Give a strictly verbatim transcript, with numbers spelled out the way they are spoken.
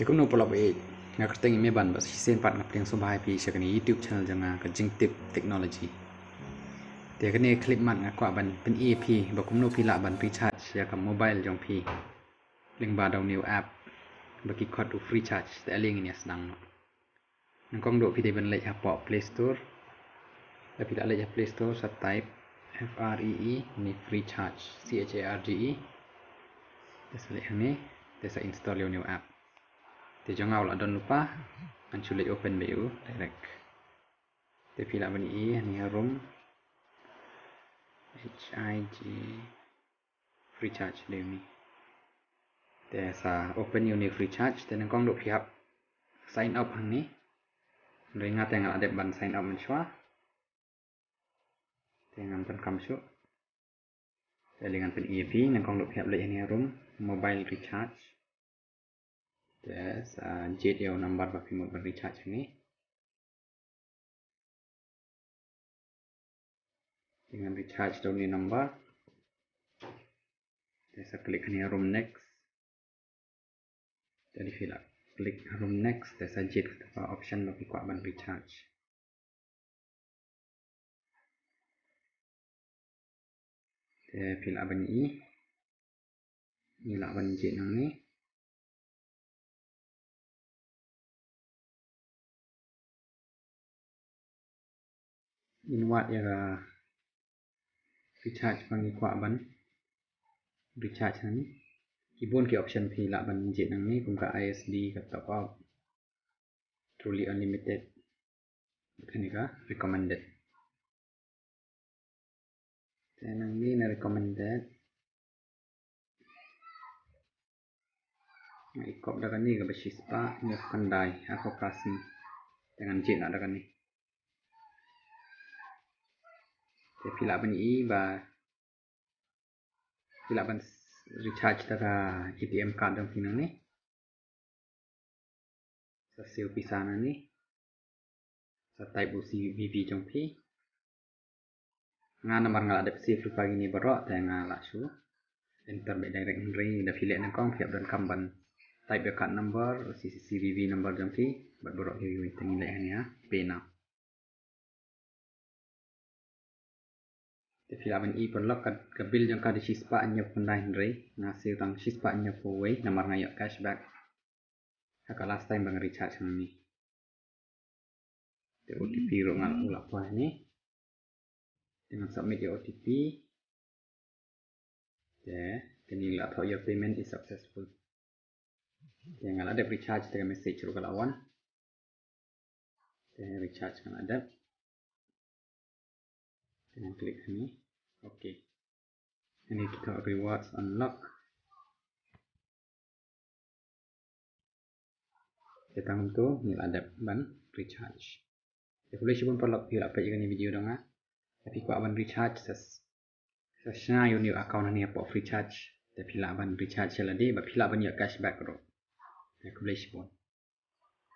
Te kumno paralok ba ïeit, nga kyrteng i Meban bad shisien pat nga pdiang sngewbha ïa phi sha kane YouTube channel jong nga, ka Jingtip Technology. Te kane clip mat nga kwah ban pyni ïa phi ba kumno phi lah ban recharge ïa ka mobile jong phi lyngba da une u app ba ki khot u Free Charge. Te ale ngin ïa sdang noh. Nyngkong duh phi dei ban leit hapoh Play Store. Lada phi la leit ha Play Store, sa type F R E E, ne Free Charge, C H A R G E. Te sa leit hangne, te sa install ïa une u app. Te jong nga u la don lypa, ngan shu leit open beit ïa u direct. Te phi lah ban i hangne harum, H I G, Free Charge dei une. Te sa open ïa une Free Charge, te nyngkong duh phi hap sign up hangne. Hynrei nga te nga la dep ban sign up mynshuwa. Te ngan pyndonkam shuh. Te ale ngan pyni ïa phi, nyngkong duh phi hap leit hangne harum, mobile recharge. Te sa jied ïa u number ba phi mut ban recharge hangne. Te ngan recharge da une u number. Te sa click hangne harum next. Te lada phi la click harum next, te sa jied kata ka option ba phi kwah ban recharge. Te phi lah ban i, ngi lah ban jied nangne. Ngin wad ïa ka recharge ba ngi kwah ban recharge hangne. Ki bun ki option phi lah ban jied nangne, kum ka I S D, ka top up, truly unlimited. Kane ka recommended. Te nangne na recommended, nga i kop da kane kaba shispah hynñiewphew khyndai, arphew phra sngi. Te ngan jied noh da kane. Te phi lah ban i ba phi lah ban recharge da ka A T M card jong phi nangne. Sa siew pisa nangne. Sa type u C V V jong phi. Nga namar nga la dep save lypa kine baroh, te nga lah shu enter beit direct, hynrei lada phi leh nyngkong phi hap donkam ban type ïa u card number, C V V number jong phi bad baroh kiwei. Te ngin leit hangne ha Pay Now. Te phi lah ban i paralok, ka, ka bill jong ka dei shispah hynñiewphew khyndai, hynrei nga siew tang shispah hynñiewphew wei namar nga ïoh cashback ha ka last time ba nga recharge hangne. Te O T P ruh nga la, u la poi hangne. Te ngan submit ïa ka O T P. Te kane la thoh, "Your payment is successful." Te nga la dep recharge, te ka message ruh ka la wan. Te recharge nga la dep. Te ngan click hangne. Okay. Hangne ki thoh rewards unlock. Te tang kumto ngi la dep ban recharge. Te khublei shibun paralok phi la peit ïa kane ka video jong nga. Te phi kwah ban recharge sa, sa shna ïa une u account hangne hapoh Free Charge. Te phi lah ban recharge ïa lade bad phi lah ban ïoh cashback ruh. Te khublei shibun.